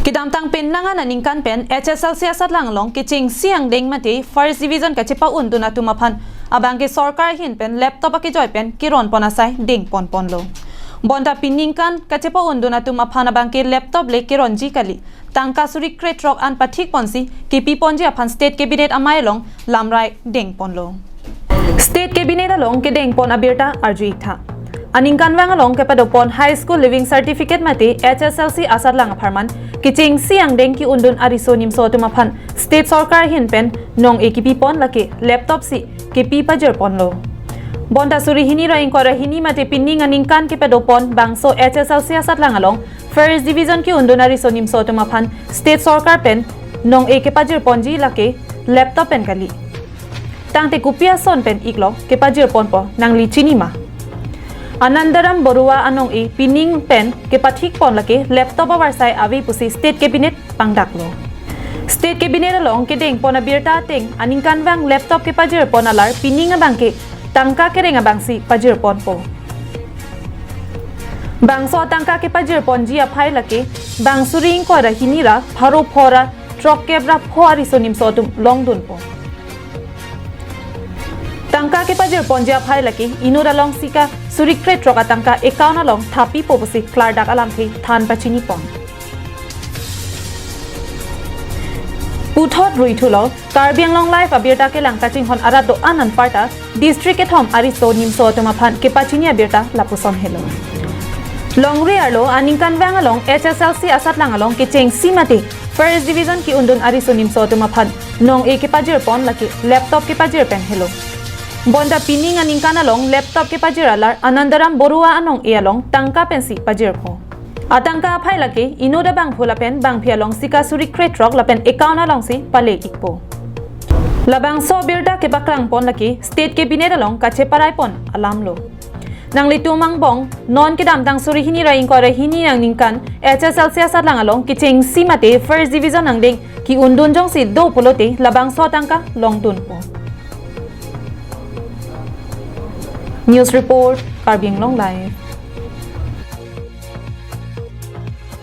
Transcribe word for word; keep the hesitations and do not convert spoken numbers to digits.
Kedamtang pen nang aningkan pen H S L C asatlang along kechengsi angdeng mate first division kachepa-undun atum aphan abangke sorkar ahin pen laptop akejoi pen keronpon asai dengponponlo. Bonta peningkan kachepa-undun atum aphan abangke laptop le keronji kali, tangka suri krethrok an pathikponsi kepiponji aphan State Cabinet amei along lamrai dengponlo. State Cabinet along kedengpon abirta arju-iktha. Aningkanvang along kepadopon High School Leaving Certificate mate H S L C asatlang apharman kechengsi angdeng ke-undun ariso nimso atum aphan State Sorkar ahin pen nong-e kepipon lake laptop si kepi pajirponlo. Bonta suri hini ra ingkoi ra hini mate pining aningkan kepadopon bangso H S L C asatlang along first division ke-undun ariso nimso atum aphan State Sorkar pen nong-e kepajirponji lake laptop pen kali. Tangte kopi ason pen iklo kepajirponpo nangli chini ma? Anandaram Baruah anong-e pining pen kepathikpon lake laptop avarsai ave pusi State Cabinet pangdaklo. State Cabinet along kedengpon abirta ateng aningkanvang laptop kepajirpon alar pining abangke tangka kereng abangsi pajirponpo. Bangso tangka kepajirponji aphai lake bang suri ingkoi ra hini ra pharo pho ra throkkep ra pho ariso nimso atum longdunpo. Tangka kepajirponji aphai lake inut along sika suri krethrok atangka account along thapipo pusi klardak alamthe than pachinipon. Puthot ruithulo, Karbi Anglong Live abirta kelang kachinghon arat do-an anparta district kethom ariso nimso atum aphan kepachini abirta lapuson helo. Longri arlo aningkanvang along H S L C asatlang along kechengsi mate first division ke-undun ariso nimso atum aphan nong-e kepajirpon lake laptop kepajir pen helo. Bonta pining aningkan along laptop kepajir alar Anandaram Baruah anong-e along tangka pensi pajirpo. Atangka aphai lake inut abangphu lapen bangphi along sika suri krethrok lapen account alongsi pale-ikpo. Labangso abirta kepaklangpon lake State Cabinet along kacheparaipon alamlo. Nanglitum angbong, non kedamtang suri hini ra ingkoi ra hini aningkan H S L C asatlang along kechengsi mate first division angdeng ke-undun jongsi do pulote labangso atangka longdunpo. News report, Karbi Anglong Live.